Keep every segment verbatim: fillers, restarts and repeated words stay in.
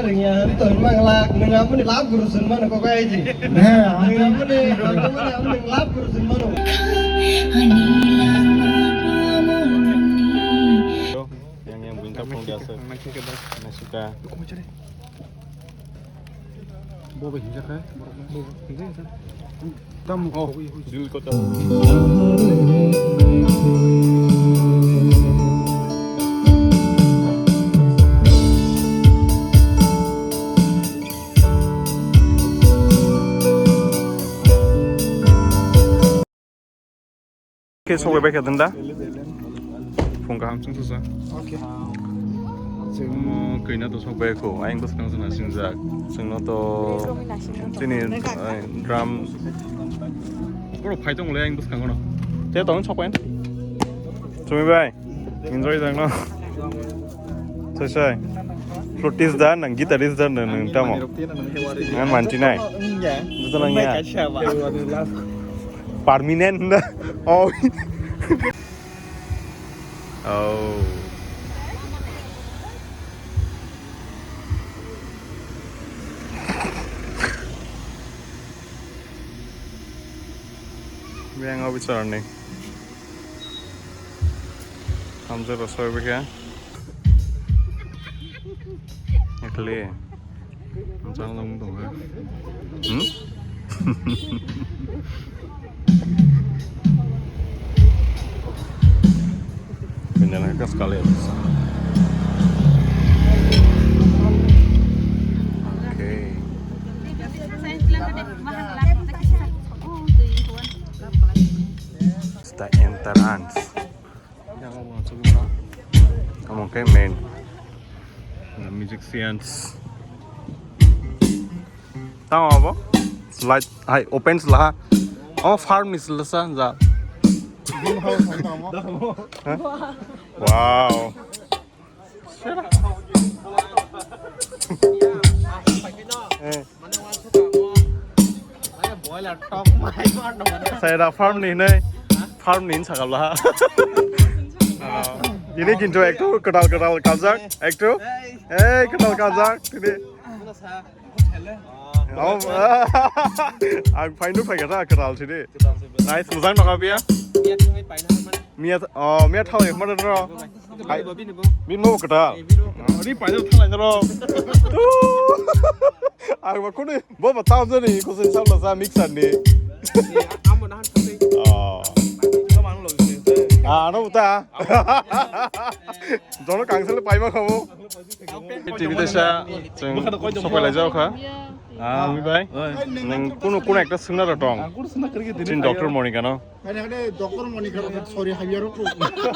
Rengya hari to mangla, nang amuni lab guru sun mano kok aji. He, nang amuni, nang amuni lab guru sun mano. Yang, yang bintang pun biasa. Masih ke bas. Masih ke. Bo bai hinjak kha, borok bo hinjak kha. Tamo kok ui ui. Dil kota. Khe sokbai khe dunda. Phung kaham chwng sasa. Okay. Omo kina to sokbai kho. Ayang bwskang sona singjak. Chwngno to chini, eh, drum. Boro phai tong le ayang bwskango no. Te tong sokbai. Chumi bai. Enjoy jang no. Soi soi. Flutist da nang guitarist da nang tamo. Ngan manti nai. Joto nang ya. Permanent na. Oh. Oh. Yang officer ni. Hamjak rw soi bwkha. Ekle. Hamjak long tong ha. Hmm? Pinjana kas kali. Okay. It's the entrance. Omo khe main. The musicians. Tamo abo? Light hai open sla. Oh, farm ni sla sa ja. Huh? Wow. Eh. Sai da farm ni hinwi, farm ni hinwi sakha bwla. Ah, ini kintu ektu kwtal kwtal kabjak, ektu. Eh, kwtal kabjak, tini. Oh, ang phaino phaikha da kwtal sini. Nice, mojang nokha biya. Miya, oh, miya thal ekma da ro. Hai, bini mo kwtal. Ri paida thal nai ro. Ang ba kuni. Bo bo tao jani ko se sabla sa mixer ni. Amo nahan khamri. Oh. Tamo ang lo se. Ah, ano ta. Jono kangsel pai ma khabo. T V te sa chwng sopai lai jao kha. Ah, mi bai. Nang kuno kuno ekta swngna rw tong. Ang kuno swngna kwrwi khe. Chin doctor Monika no. Hai, hai, hai, doctor Monika rok, sorry, hai, yarok rok. Doctor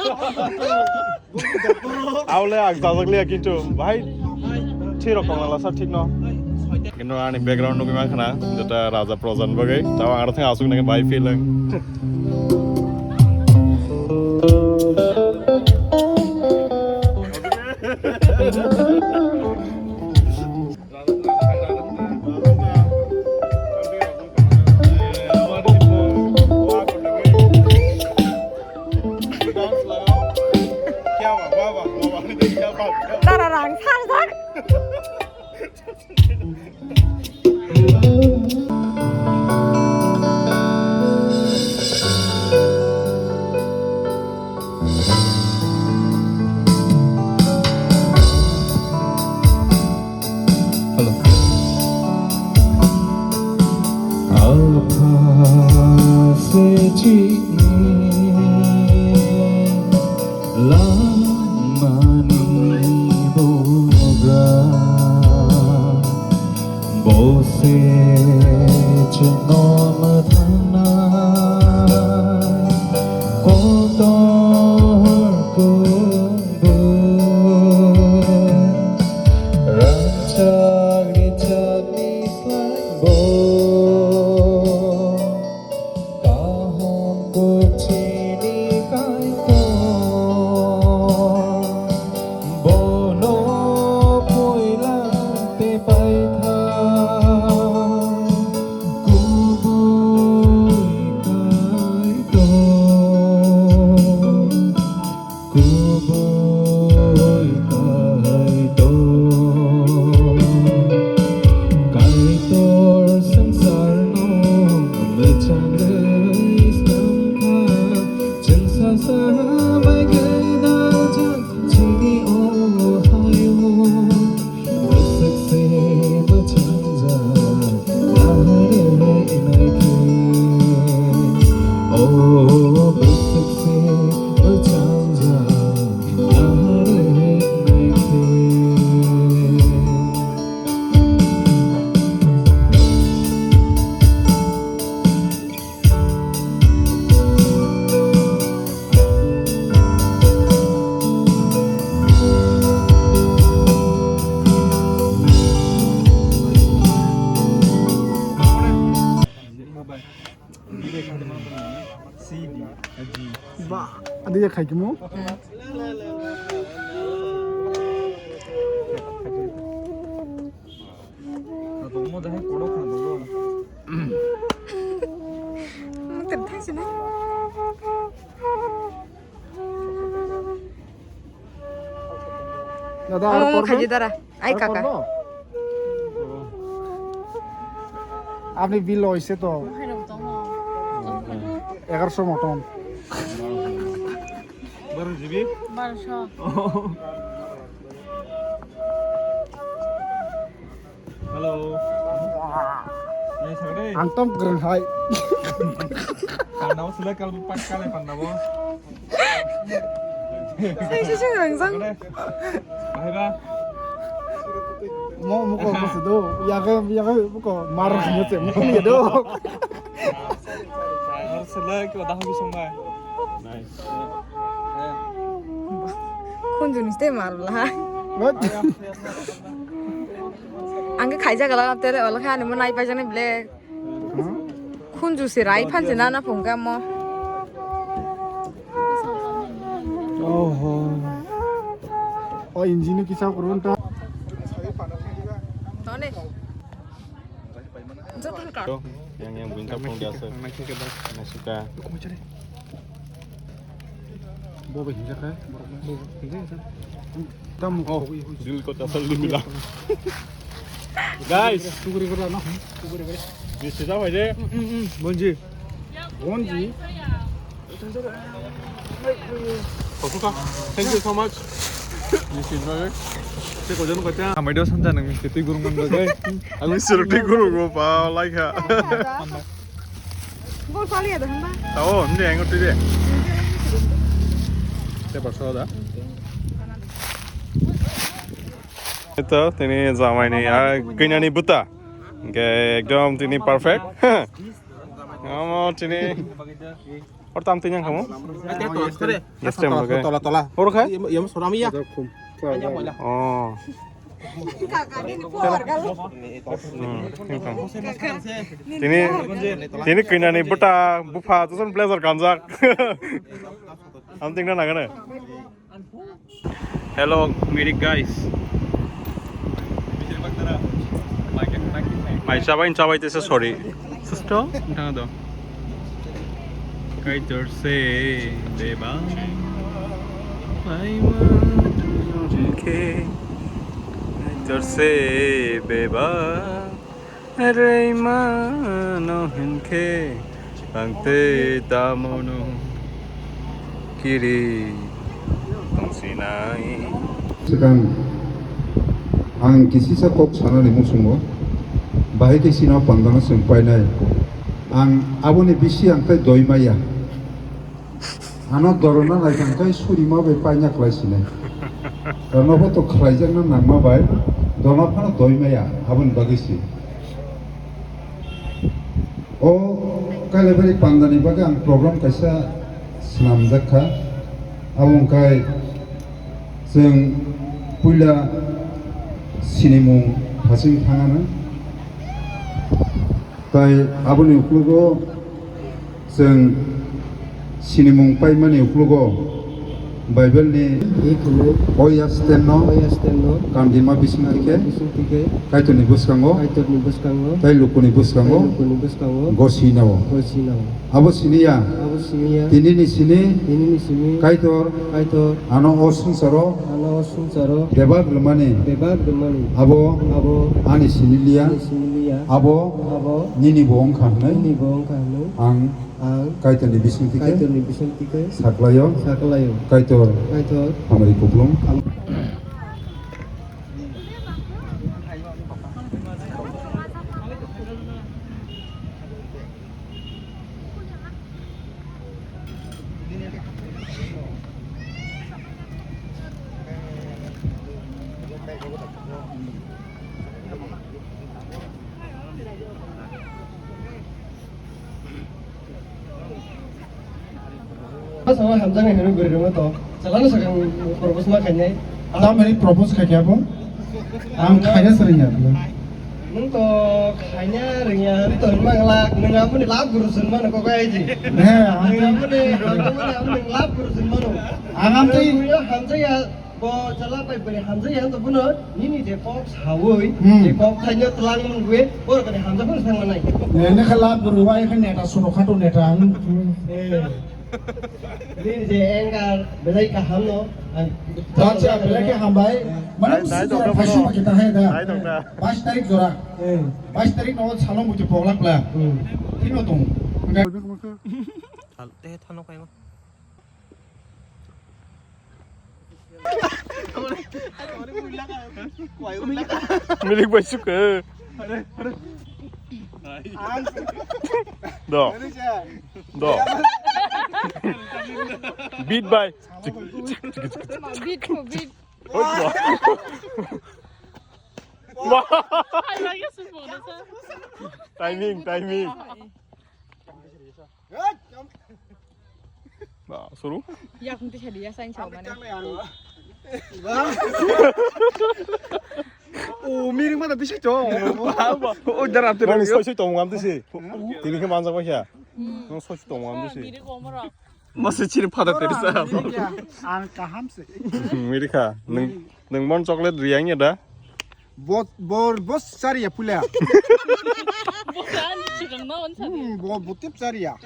rok. Aule ang sajak liya kintu, bhai, thik rok tong lasa, thik no. Kintu ani background nugwi mankha na, jeta Raja Prajan bagwi, tamo ang aro thang asuk nang bai feeling. Dara rang sarjak. Hello. Alpha se chini lamani boga. Bose chwngno mwthangna kotor kubui rangchak richakni slaibo. Kaham kuchini Kaitor, bono poila te paitha, kubui Kaitor. Adi ya khai kimu. Dada, aro korno? Khaidi dara. Ai kaka. Apni bill hoise to egaroso motom. Baro jibi? Baro so. Hello. Ang tam gereng hai. Panda bo selai kal pak kale panda bo. Sai sai sai rang sang. Bahai ba. Mo mo ko mo se do. Ya ga ya ga mo ko mar mo se mo ko ye do. Ar selai ko dah habis song bai. Nice. Khunju ni ste mar bla. What? Ang khe khaijak la tele ol kha ani mo nai paijak ni ble. Khunju se rai phan se nana phung kha mo. Oho. O engine kisa kurun ta. Tone. Joto ka. Yang yang buin ta phung dia se. Nasika. Bo bai hinjak kha, borok no. Bo hinjak kha. Tam oh, dil ko ta sal lumila. Guys, tuguri gora no. Tuguri gora. Misti ta hoide. Bonji. Bonji. Kosuka. Thank you so much. Misti ta. Te ko jon ko ta. Amai do sanja nang misti tui gurung man do gai. Misti tui gurung go pa lai kha. Gol pali ada hamba. Oh, hindi, ang uti de. Te pasal da. Ito, tini jamai ni, ah, kanya ni buta. Oke, ekdom tini perfect. Amo tini. Or tam tini yang kamu? Yes, tem, oke. Tola, tola. Or kha? Yang, yang suram ya. Oh. Hmm, tini, tini kanya ni buta, bupha, tusun blazer kanjak. Ang tingna nagana. Hello, mirik guys. Mai chabai, chabai tesa sorry. Susto, tang do. Kaitor se beba. Ai ma, ke. Kaitor se beba. Rei mano hinkhe ang tei tamono kiri tongsinai. Swkang ang kisisa kok sanani muchungo, bahai khe chini o pandano chwng painai. Ang aboni bisi ang tei doi maya. Ano dorona lai kang kai suri ma bai paina klai sinai. Ano pho to khlai jak na nangma bai dona phano doi maya aboni bagwi si. O Kailaibari pandani bagwi ang program kaisa swnamjak kha. Abo wngkha chwng puila sinimung hasing thangano. Tai aboni uklogo chwng sinimung paimani uklogo Bible ni Hikunu oya sten no oya sten no kandima bising tike bising tike Kaitorni bwskango Kaitorni bwskango tai lukuni bwskango lukuni bwskango gosi nao gosi nao. Abo siniya abo siniya tinini sini tinini sini Kaitor Kaitor ano o swngcharo ano o swngcharo bebak rwmani bebak rwmani abo abo ani siniliya ani siniliya abo abo nini bo wngkha hwnwi nini bo wngkha hwnwi ang ang Kaitorni bisingtwi khe Kaitorni bisingtwi khe saklaio saklaio Kaitor Kaitor hamari kuplung. Sama hamjaknai hwnwi guri rwma to. Chalano sakang propose ma khainai. Tamani propose khaikhe abo? Ang khaina swrwngya. Nwng to khaina rwngya hinwi to hinma glak, nwng aboni lab guru se hinmano kok ai di. He, nwng aboni, aboni, aboni lab guru se hinmano. Ang amtwi. Nwng hamjakya, bo chala bai bwrwi hamjakya hinwi to bono nini je kok sawi, hmm, je kok thaino twlang mungwi, borok ni hamjak phano thang manai. Ne, ne kha lab guru wai kha neta suno khato neta ang. Eh. Nini je anger belai kaham no. Acha, belai khe hambai. Mane dai, dai, dai, phaising dai, pakhe ta hai da. Dai, dai, dai. Bais tarik jora. Hmm. Bais tarik no salong buti pogla pla. Hmm. Tino tong. Thal, te thano kaima. Milik bai suk. Do. Do. Beat bai. Beat for beat. Wah. Timing, timing. Ba, suru. Yakung tisa dia sain sa mane. O miring mana bisa cong. O darap terang. Soi soi tong ngam tisi. Tini ke manjak bai ya. Nang soi soi tong ngam tisi. Masa ciri pada tadi sa. Ang kaham se. Miri kha. Neng neng mon chocolate riang ya da. Bot bor bos sari ya pula. Bot ani chikang na on sari. Hmm, bot bot tip sari ya.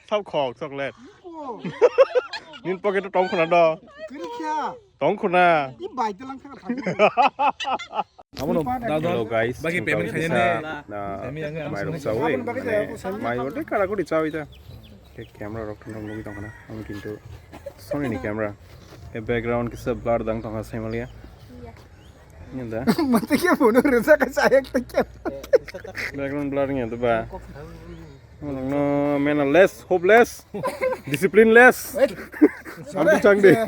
Sab khok chocolate. Nin pocket tong khuna do. Kiri kya? Tong khuna. I bai telang khana thang. Abono hello guys, bagi payment khaina ne. Kami yang mairok sawi. Mai bote kara kuri sawi ta. Ke camera rok thang nungwi tong khana. Ami kintu Sony ni camera. Ke background kisa blur dang tong kha saimalia. Ini da. Mata ke bono resa ka sayak ta kya? Background blur ni da ba. No, mannerless, hopeless, disciplineless. Ambu chang de.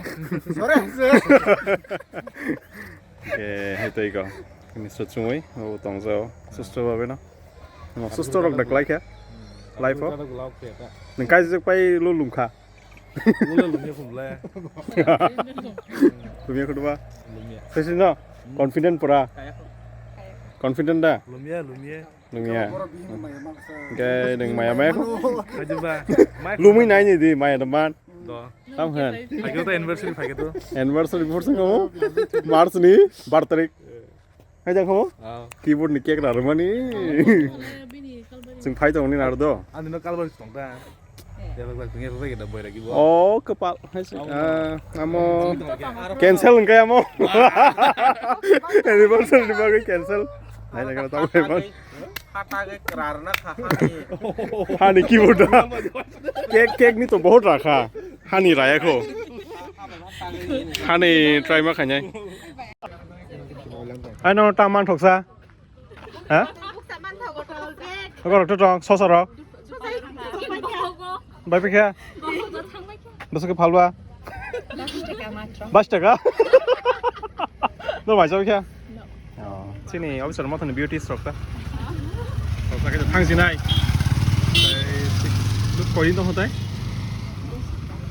Sore. Eh, heto iko. Ini sot sungui, o tongsa o. Susto babe no. No, susto rok dak lai kha. Life o. Nang kai jek pai lo lum kha. Lo lum ya khum le. Lum ya khum ba. Lum ya. Sesi no. Confident pura. Confident da. Lum ya, lum ya. Nungya. Hingke nung maya maya kho. Ajuba. Lumui nai ni di maya teman. Do. Tam hen. Phai khe to anniversary phai khe to. Anniversary bor sing kamu. March ni bar tarik. Hai jang kamu. Ah. Keyboard ni cake rarmani. Sing phai tong ni nardo. Ani no kalbar tong ta. Oh, kepal. Hai sih. Ah, amo cancel hingke amo. Anniversary ni bagwi cancel. Hai, hai, hai, hai. Hani keyboard. Cake, cake ni to bahut rakha. Hani raya kho. Hani try ma khainai. Hai no ta man thoksa. Ha? Buksa man thago tol bag. Gorok to tong, sosa rok. Bai pikha. Bwswk khe phalba. Bas taka. No mai jao khe. Chini officer mothani beauty srok ta. Srok ta khe thang sinai. Look koi no hotai.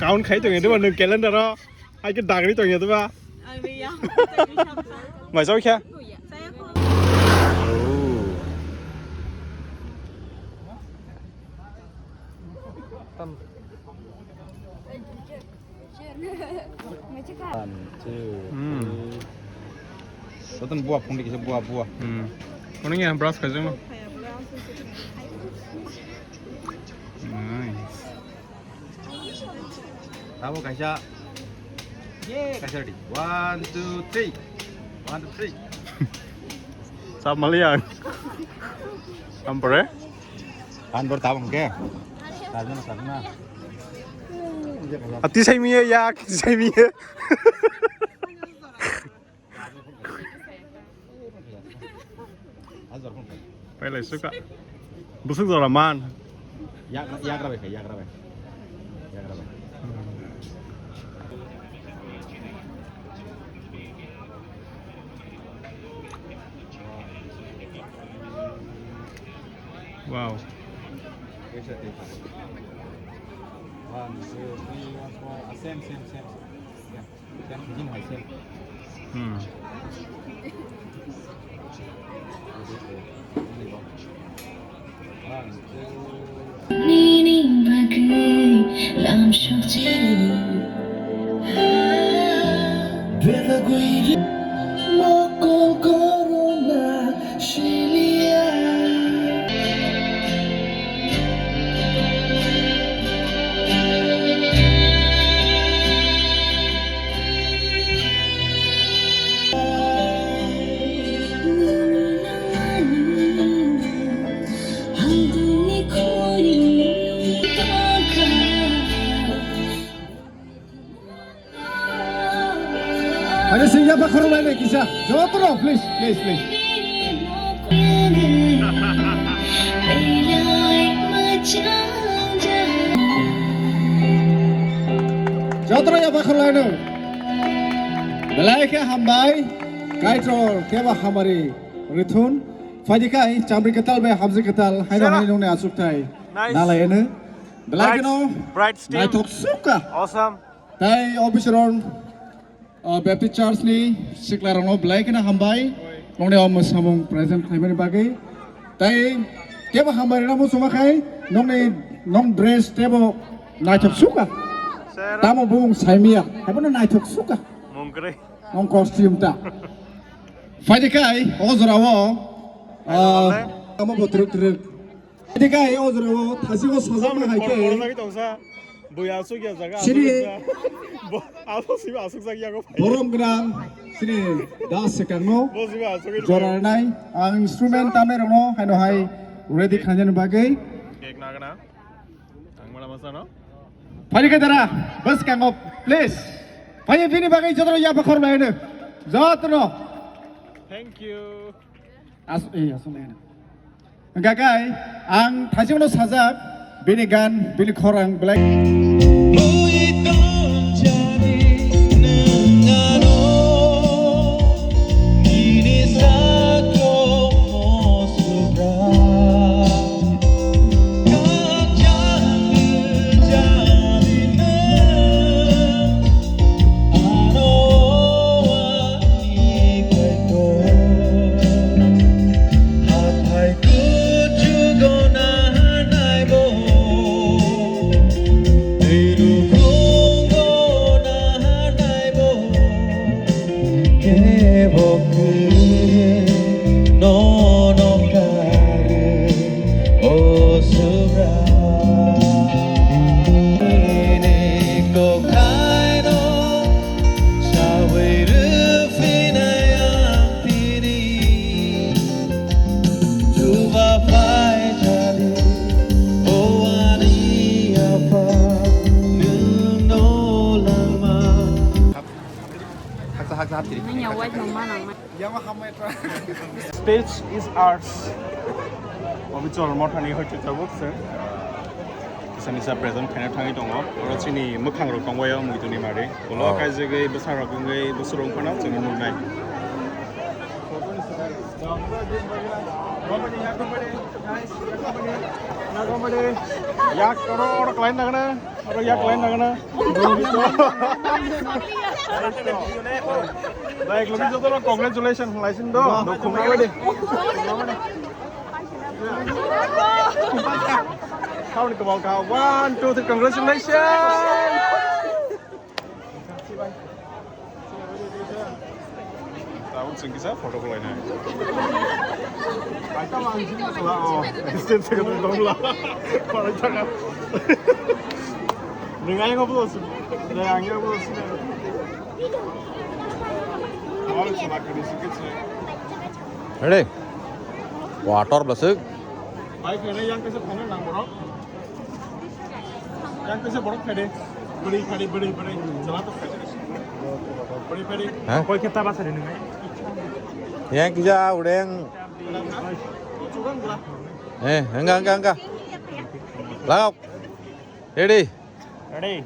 Count khai to ngi de ba nung calendar o. Hai khe dagri tong ya ba? Ang riya. Mai jao khe? Saya kho. One, two, hmm, three. Sotan buah phone dikhe buah buah. Hmm. Kono ya brush kajang. Nice. Tabo kaisa. Ye, kaisa ready. One, two, three. One, two, three. Sab malian. Ampere? Anbor tabang ke. Tajana sabna. Ati sai miye ya, ati sai miye. Pailai suka. Busuk jora man. Yagra, yagra bai, yagra bai. Yagra bai. Wow. One, two, three, one, four. Ah, same, same, same. Yeah. Hmm. Nini bagwi lam sokchini. Belagwi mokol korona shiliya. Ani singya bakhorok lai kisa. Jotro, please, please, please. Jotro ya bakhorok lai no. Belai khe hambai. Kaitor keba hamari rithun. Phaidi kai chamri ketal bai hamjri ketal. Haino Sera. Haino nungni achukthai. Nice. Nalai eno. Belai Bright, keno. Bright team. Naithok suka. Awesome. Tai officer on, uh, Baptist Church ni sikla rokno belai keno hambai. Nongni o mwsamung present khlaimani bagwi. Tai kebo hambai rina muchungma khai nongni nong dress tebo naithok suka. Sera. Tamo bumung saimia. Habono naithok suka. Mungkre. Nong costume ta. Phaidi kai o jora o. Ai, uh, wale. Tamo bo truk truk. Tei kai o jora o thasi o sajak ma hai khe. Bui asuk ya jaga. Sini. Asuk ya. Bo, asuk si asuk jak ya go. Borom gwnang sini das sekang no. Bo si asuk ya. Jora nai ang instrument tamai rok no haino hai ready khanjani bagwi. Cake na gana. Ang mala masa no. Phai khe dara bas kang op please. Phai bini bagwi jotro ya bakhor lai no. Jotro. Thank you. As, eh, aswk nai. Hwnkha khe ang thaisingno sajak, bini gan, bini khorang belai. Sawi rwphinai ang tini, chuba phai thani, o ani apha, nwngno lama. Haksa, haksa, hapchiri. Nanya white mama nang. Stage is ours. Obi chol mothani hoite tabuk se. Kisa misa present khaina thangwi tongo. Oro chini mwkhang rok tongbaio muituni mari. Ulo kaijagwi bwsa rok wngwi bwswrwng phano chwngno nuknai. Yak oro oro khlaina nangna. Oro yak line nangna. Dai, khlumwi jotono congratulations, laising do. Khumna bai de. Kaun ke bau ka. One, two, three, congratulations. Tabuk chwng kisa photo khlainai. Kaisa mansini sala o. Assistant secretary dongla. Parai thaka. Nwng ayang obo osu. Nwng ayang obo osu. Oro chwla kwrwi se khe se. Ready? Water bwswk. Bai khe yang kaisa phaina nang borok. Yang kaisa borok phede. Bwrwi phede, bwrwi, bwrwi. Chwla to phede. Bwrwi phede. Ha? Koi kheta ba sari nwngai. Yang kisa ureng. Eh, enggak, enggak, enggak. Lauk. Ready? Ready.